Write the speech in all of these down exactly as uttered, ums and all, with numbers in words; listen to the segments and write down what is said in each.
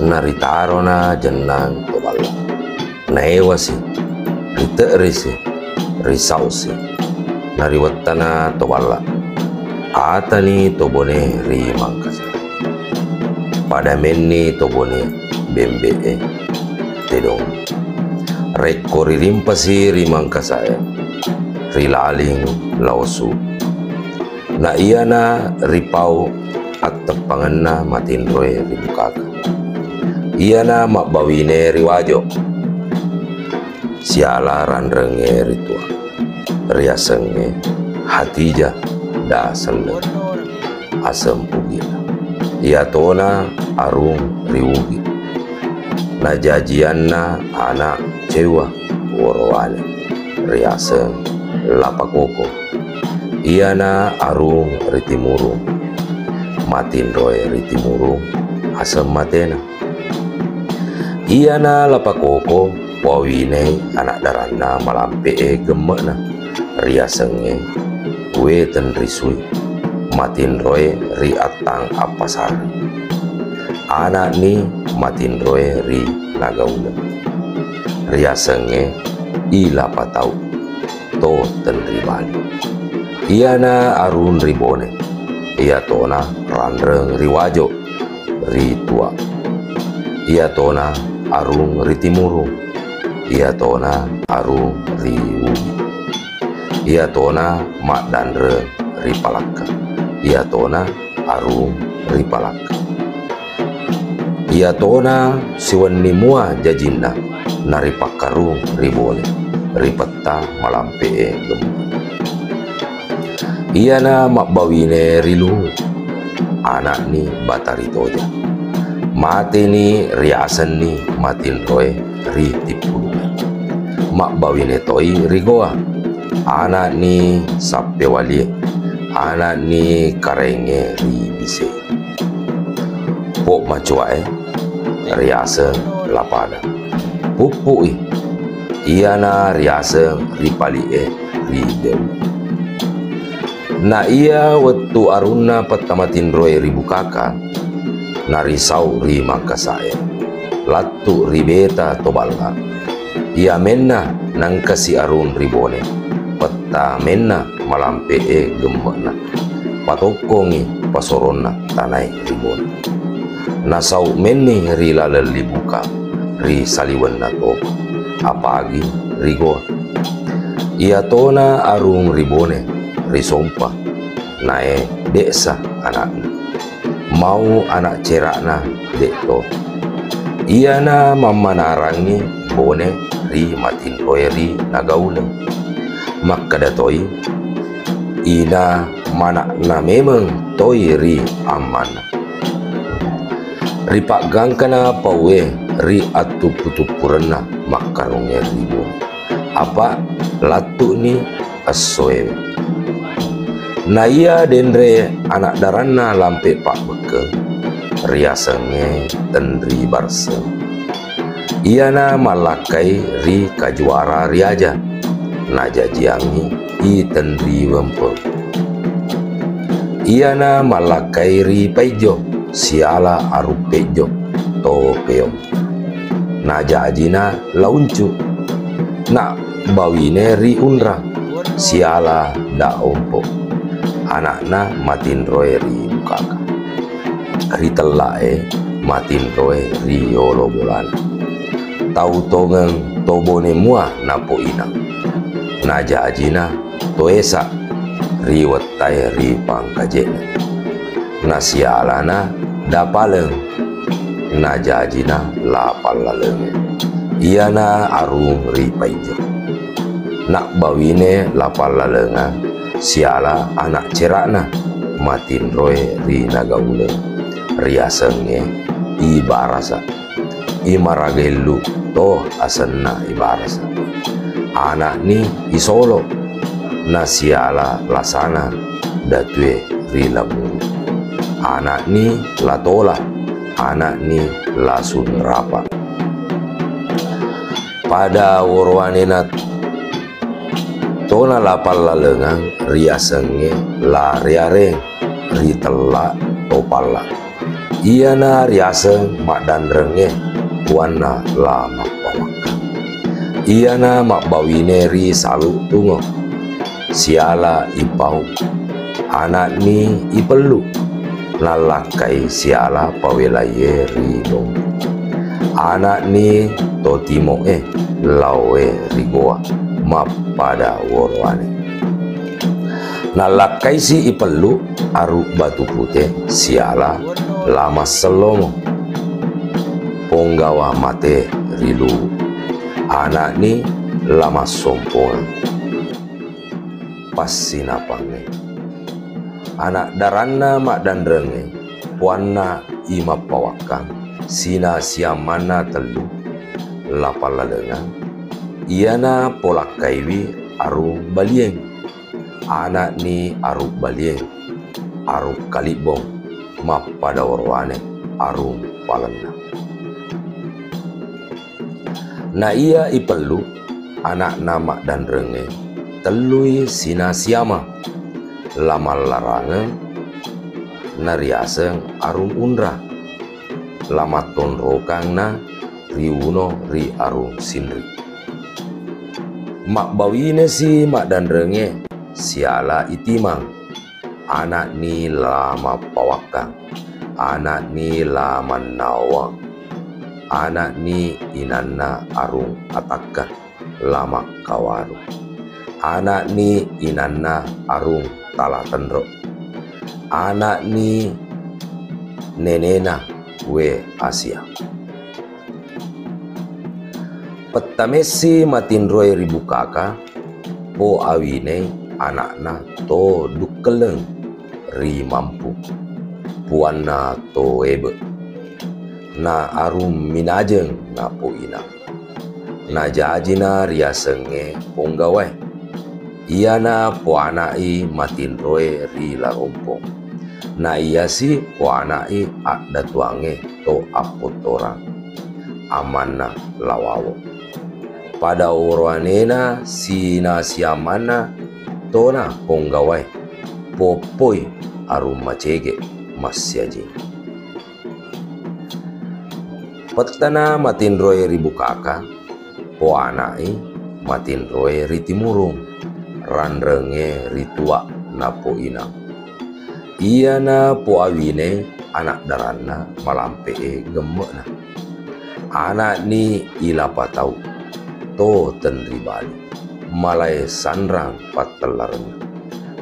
naritarona Jennang to Balla. Naéwasi, rite'risi, risausi, nariwettana to Balla. Atani to Bone ri Mangkasa. Pada menni to Bone bembe'é tedong. Rékko ririmpasi ri Mangkasaé, rilaling laosu. Na iyana ripau atteppangenna matinroé ri Bukaka. Iyana mabbawiné ri Wajo. Siala ranrengngé ri Tua. Riasengngé Hatijah Da Selleng. Aseng Pugi'na. Iyatona arung ri Ugi. Najajianna ana céwwa worowané riaseng Lapakoko. Iyana arung ri Timurung. Matinroé ri Timurung aseng maténa. Iyana Lapakoko wawinéi ana daranna malampe'é gemme'na riasengngé Wé Tenrisui. Matinroé ri Attang Appasari. Ana'ni matinroé ri Nagauleng. Riasengngé I Lapatau to Tenribali. Iyana arung ri Bone. Iyatona ranreng ri Wajo ri Tua. Iyatona arung ri Timurung. Iyatona arung ri Ugi. Iyatona maddanreng ri Palakka. Iyatona arung ri Palakka. Iyatona siwenni mua jajinna naripakkarung ri Bone, ri petta malampe'é gemme'na. Iyana mabbawiné ri Luwu, ana'ni Batari Toja. Maténi riasenni matinroé ri Tippulungeng. Mabbawiné toi ri Gowa, ana'ni Sappéwalié, ana'ni Karaéngngé ri Bisé. Pok macuaé riaseng Lapada. Puppu'i, iyana riaseng ri Pali'é ri Dewi. Na iya wettu arunna petta matinroé ri Bukaka, narisau ri Mangkasaé, lattu ri Béta to Balla. Iya menna nangkasi arung ri Bone, petta menna malampe'é gemme'na. Patokkongi pasoronna tanaé ri Bone. Nasau menni ri laleng Libuka ri saliwenna topa, apagi ri Gowa. Iyatona arung ri Bone, ri Sompa, naé dé'sa ana'na. Mau ana céra'na dé'to. Iyana mammanarangngi Bone ri matinroé ri Nagauleng. Makkeda toi, ina mana'na mémeng toi ri ammanna. Ripaggangkana paué ri attuppu-tuppurenna makkarungngé ri Bone. Apa lattu'ni essoéwé. Naiya denré ana daranna Lampé Pabbekkeng, riasengngé Tenri Barseng. Iyana mallakkai ri Kajuara Riaja, najajiangngi I Tenri Wempeng. Iyana mallakkai ri Paijjo, siala Arung Pejjo, to Peong. Najajina La Uncu. Nabbawiné ri Unra, siala Da Ompo. Ana'na matinroé ri Bukaka. Ri Tellaé matinroé ri Yolo Bolana. Tau tongeng to Bone mua napoinang. Najajina To Esa ri Wettaé ri Pangkajé'na. Nasialana Da Paleng, najajina La Pallalengngé. Iyana arung ri Paijjo. Nabbawiné La Pallalengngé siala ana céra'na matinroé ri Nagauleng, riasengngé I Barasa. I Maragellu to asenna I Barasa. Ana'ni I Solo, nasiala lasana datué ri Lamuru. Ana'ni La Tola, ana'ni La Sunrapa. Pada worowanéna tona La Pallalengngé riasengngé La Réaréng ri Tella to Palla. Iyana riaseng Maddanrengngé, puwanna La Mappawakkang. Iyana mabbawine ri Salu Tungo, siala I Pau. Ana'ni I Pellu, nallakkai siala pawelaié ri Lompo. Ana'ni To Timo'é, laoé ri Gowa, mappada worowané. Nallakkaisi I Pellu Arung Batu Puté siala La Massellongo, Ponggawa maté ri Luwu. Ana'ni La Massompongang, Passinapangngé. Ana' daranna Maddanrengngé, puwanna I Mappawakkang, sinasiamanna tellu, La Pallalengang, iyana polakkaiwi Arung Baliéng. Ana'ni Arung Baliéng, Arung Kalibbong, mappada worowané Arung Palenna. Na iya I Pellu, ana'na Maddanrengngé, tellui sinasiama, La Mallarangeng, nariaseng Arung Unra, La Mattonrokangna riuno ri Arung Sinri. Mabbawinesi Maddanrengngé siala I Timang, ana'ni La Mappawakkang, ana'ni La Mannawang, ana'ni inanna Arung Atakka, La Makkawaru, ana'ni inanna Arung Talatenro, ana'ni nénéna Wé Asia. Pettamessi Matinroé ri Bukaka, Po Awinei ana'na To Dukkelleng ri Mampu, puwanna To Webe. Na Arung Minajeng napoinang. Najajina riasengngé Ponggawaé. Iyana poana'i Matinroé ri La Rompong. Na iyasi poana'i addatuangngé To Appottorang, amanna La Wawo. Pada worowanéna sinasiamanna tona Ponggawaé, poppoi Arung Macege massiajing. Pettana Matinroé ri Bukaka, poana'i Matinroé ri Timurung, ranrengngé ri Tuwa napoinang. Iyana Po Awinei ana' daranna malampe'é gemme'na. Ana'ni I Lapatau, To Tenribali, malaé sanrang pattellarenna.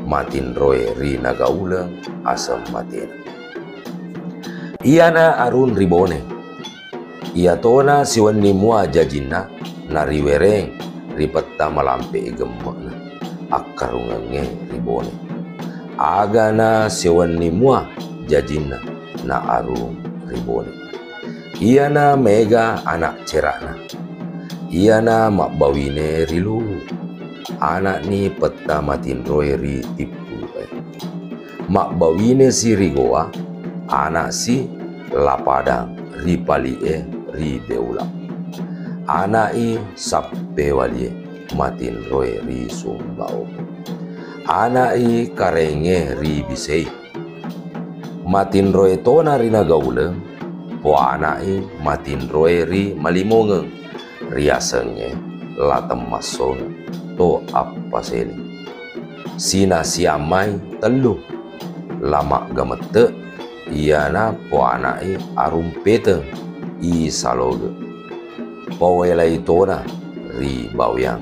Matinroé ri Nagauleng aseng maténa. Iyana Arung ri Bone. Iyatona siwenni mua jajinna nariwéréng ri petta malampe'é gemme'na akkarungengngé ri Bone. Agana siwenni mua jajinna na Arung ri Bone. Iyana maéga ana' céra'na. Iyana mabbawiné ri Luwu. Ana'ni petta matinroé ri Tippulu'é. Mabbawinesi ri Gowa, ana'si La Padang ri Pali'é ri Beula. Ana'i Sappéwalié matinroé ri Sumbawa. Ana'i Karaéngé ri Biséi. Matinroé tona ri Nagauleng, poana'i matinroé ri Malimongeng, riasengngé La Temmassongeng, To Appaséling. Sinasiammai tellu, La Maggamette, iyana poana'i Arung Péteng, I Saloge. Pawélai tona ri Bawéang,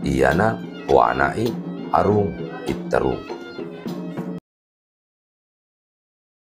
iyana poana'i Arung Itterung.